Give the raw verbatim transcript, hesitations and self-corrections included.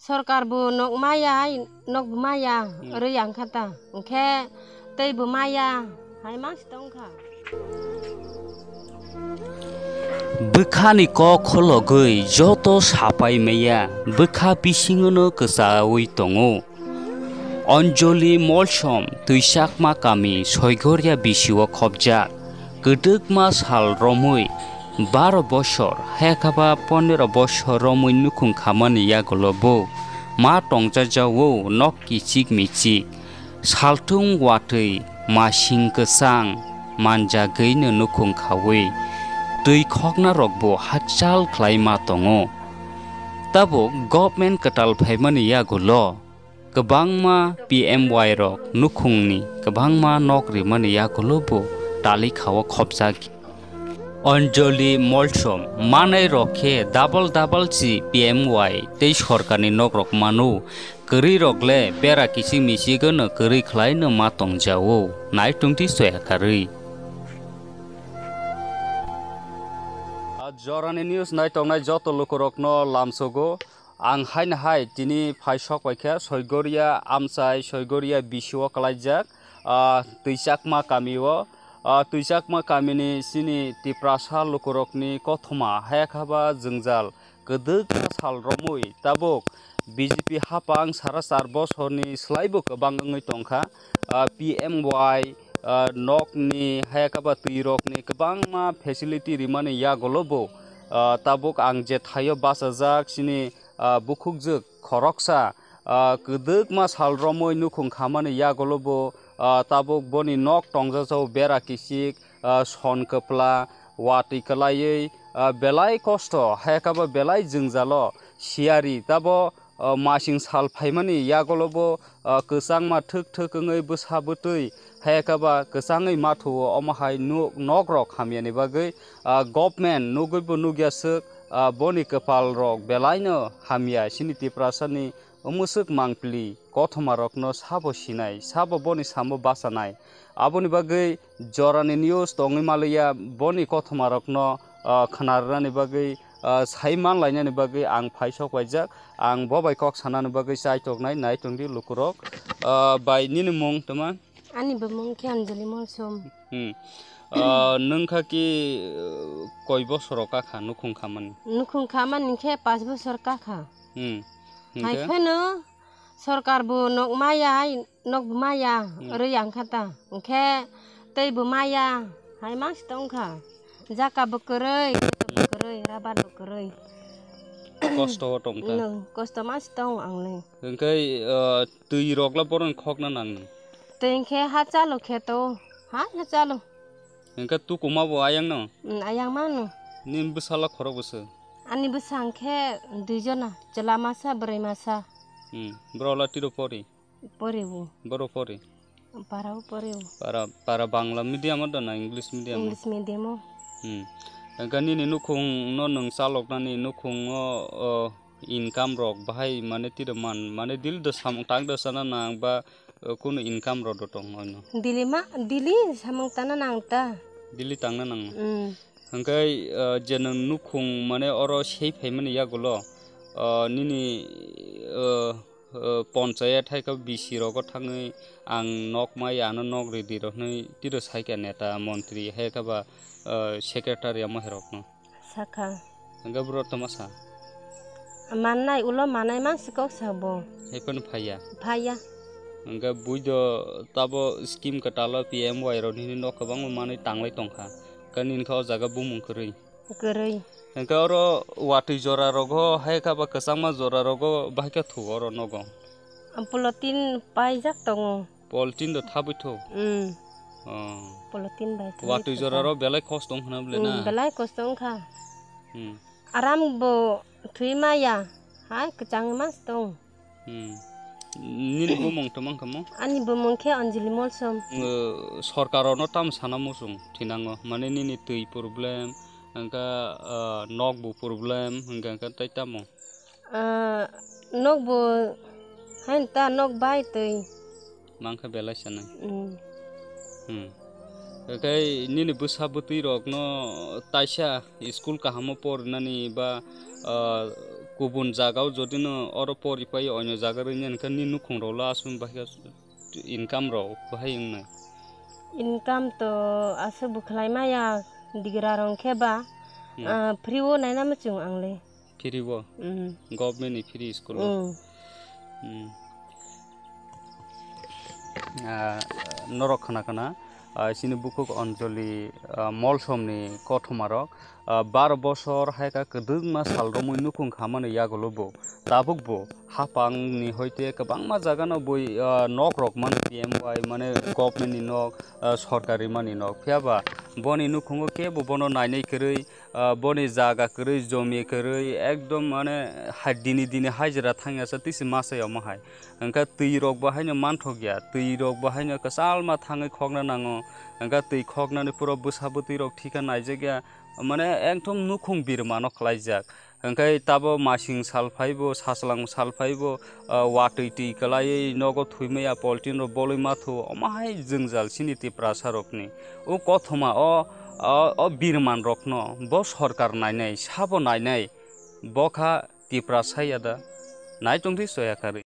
Sorkar bo nok maya, hai nok bo maya, hmm, rwi ang kha ta. Hwnkhe tei bo maya, hai mangsi tong kha. Bwkhani kok khologwi joto sapai maya, bwkha bisingono kwchaui tongo. Anjali Molsom twichakma kami Soigoria bisio khopjak. Kwdwkma sal romwi baro bosor, hayakhaba pondro bosor romwi nukhung khamani yagulo bo ma tongjajago nok kichik michik. Salthung watwi masing kwchang manjagwino nukhung khaui twi khoknarokbo hakchal khlaima tongo. Tabuk government kwtal phaimani yagulo kwbangma P M Y rok nukhungni kwbangma nok rimani yagulo bo talikhao khopjak. Anjali Molsom manai rok khe double double si P M Y tei sorkarni nok rok mano, kwrwi rok le bera kichik michik no kwrwi khlai no ma tongjao, nai tongdi soya karwi. A jorani news nai tongnai joto lukurokno lamsogo. Ang haino hai tini phai sok bai khe Soigoria amchai, Soigoria bisio kwlaijak, ah, Twichakma kamio. Ah, Twichakma kamini chini Tiprasa lukurokni kothoma hayakhaba jwngjal kwdwkma sal romwi tabuk B J P hapang sara char bosorni slaibo kwbang wngwi tongkha. Ah, P M Y, ah, nokni hayakhaba twirokni kwbangma facility rimani yagulo bo, ah, tabuk ang je thaio bachajak chini ah, bukhukjwk khoroksa, ah, kwdwkma sal romwi nukhung khamani yagulo bo, ah, tabuk boni nok tongjago bera kichik, ah, son kwpla, watwi kwlaiwi, ah, belai kosto, hayakhaba belai jwngjalo siyari. Tabo, ah, masing sal phaimani yagulo bo, ah, kwchangma thwk thwk wngwi bwsa bwtwi, hayakhaba kwchangwi mathuo, omo hai nuk-, nokrok hamyani bagwi, ah, government nugwi bo nukya swk, ah, boni kwpal rok belai no hamya, chini Tiprasa ni mwswk mangpili kothoma rok no sabo sinai, sabo boni samo bachanai. Aboni bagwi jorani news tongwi maliya, boni kothoma rok no, ah, khna rwnani bagwi, ah, sai man lainani bagwi ang phai sok laijak. Ang bo bai kok sanani bagwi chai toknai, nai tongdi lukurok. Ah, bai nini mung tama? Ani bumung khe Anjali Molsom. Hmm. Ah, nwng kha ki, uh, koi bosoro kakha nukhung khamani? Nukhung khamani khe pas bosor kakha. Hmm. Hai hwnkhe? Kheno sorkar bo nok maya, hai nok bo maya, hmm, rwi ang kha ta. Hwnkhe tei bo maya, hai mangsi tong kha. Jaka bo kwrwi, bo kwrwi, rabar bo kwrwi. Kosto o tong ta? Nwng kosto mangsi tong ang le. Hwnkhe, uh, twi rok la boron khokna nang nung? Twi hwnkhe ha chalo kheto, ha, ha chalo. Hwnkhe tukuma bo ayang no? Mm, ayang mano. Nini bwsala khorok bwswk? Ani bwsa hwnkhe dui jona, chwla masa, bwrwi masa. Hmm, bwrok la tiro pori? Pori bo. Boro pori? Para o pori o. Para, para Bangla medium o da na English medium o? English medium o. Hmm. Hwnkhe nini nukhung no nwng chaloknani nukhung o, o, income rok bahai mane tiro man, mane daily do samung tang do sana nang ba, o, kunu income rok do tong oino? Daily ma, daily samung tana nang ta. Daily tangna nang. Hmm. Hwnkhe, o, je nwng nukhung mane oro sei phaimani yagulo, o, nini, o, o, ponchayat hai khe B C rogo thangwi ang nok mai ano nok ridi rok hinwi tiro saikha neta montri hai khe ba, o, secretary amo hai rokno. Sakha. Hwnkhe bro tamo sa? Mannai ulo manai mangsi kok sa bo. Hai phano phaiya? Phaiya. Hwnkhe bui do tabo scheme kwtalo P M Y rok hinwi nok kwbangma manwi tanglai tongkha. Khe nini khe o jaga bumung kwrwi? Kwrwi. Hwnkhe oro watwi jora rogo hai khe ba kwchangma jora rogo bahai khe thu oro nogo? Polythene paijak tongo. Polythene do thabwi thu? Mm. Oh. Polythene bai thabwi watwi thu jora ta. Ro belai kosto wng khna bole. Mm, na? Belai kosto wng kha. Hmm. Aram bo thwi maya. Hai kwchang ma tong. Hmm. Nini bumung tamo wngkha mo? Ani bumung khe Anjali Molsom. Ngo, sorkar ono tam sana muchung thinango, mane nini twi problem, hwnkha, ah, nok bo problem, hwnkha hwnkha tei tamo? Ah, nok bo hain ta nok bai twi. Mangkha belai sanai. Hmm. Hmm. Hwnkhe nini bwsa bwtwi rokno taisa school kahamo porinani ba, ah, Kubun jagao jodi no oro pori pai onyo jaga rwini hwnkhe ni nukhung rok lo aswk bahai income rok bahai wngnai? Income to aswk bwkhlai maya digra rok khe ba, Hmm. ah, free o naina muchung ang le. Free o? Hmm. Government ni free school o? Hmm. Hmm. Ah, norok khna khna, ah, chini bukhuk Anjali, ah, Molsomni kothoma rok, ah, baro bosor hai kha kwdwkma sal romwi nukhung khamani yagulo bo. Tabuk bo hapangni hoite kwbangma jagano bui, ah, nok rok mano P M Y, mane government ni nok, ah, sorkari mani nok. Phiya ba boni nukhungo kebo bono nainai kwrwi, ah, boni jaga kwrwi, jomi kwrwi, ekdom mane hai dini dini hajira thangya sa tisi masai omo hai. Hwnkhe twi rok bo haino manthok ya, twi rok bo haino kwchalma thangwi khokna nango. Hwnkhe twi khoknani puro bwsa bwtwi rok thika naijak ya, mane ekdom nukhung birmano khlaijak. Hwnkhe tabo masing sal phaibo, sajlang sal phaibo, ah, watwi twi kwlaiwi nogo thwimaya poltin rok bolwi mathu, omo hai jwngjal chini Tiprasa rokni. O kothoma o, o, o birman rokno bo sorkar nainai, sabo nainai, bo kha Tiprasa ya da? Nai tongdi soya karwi.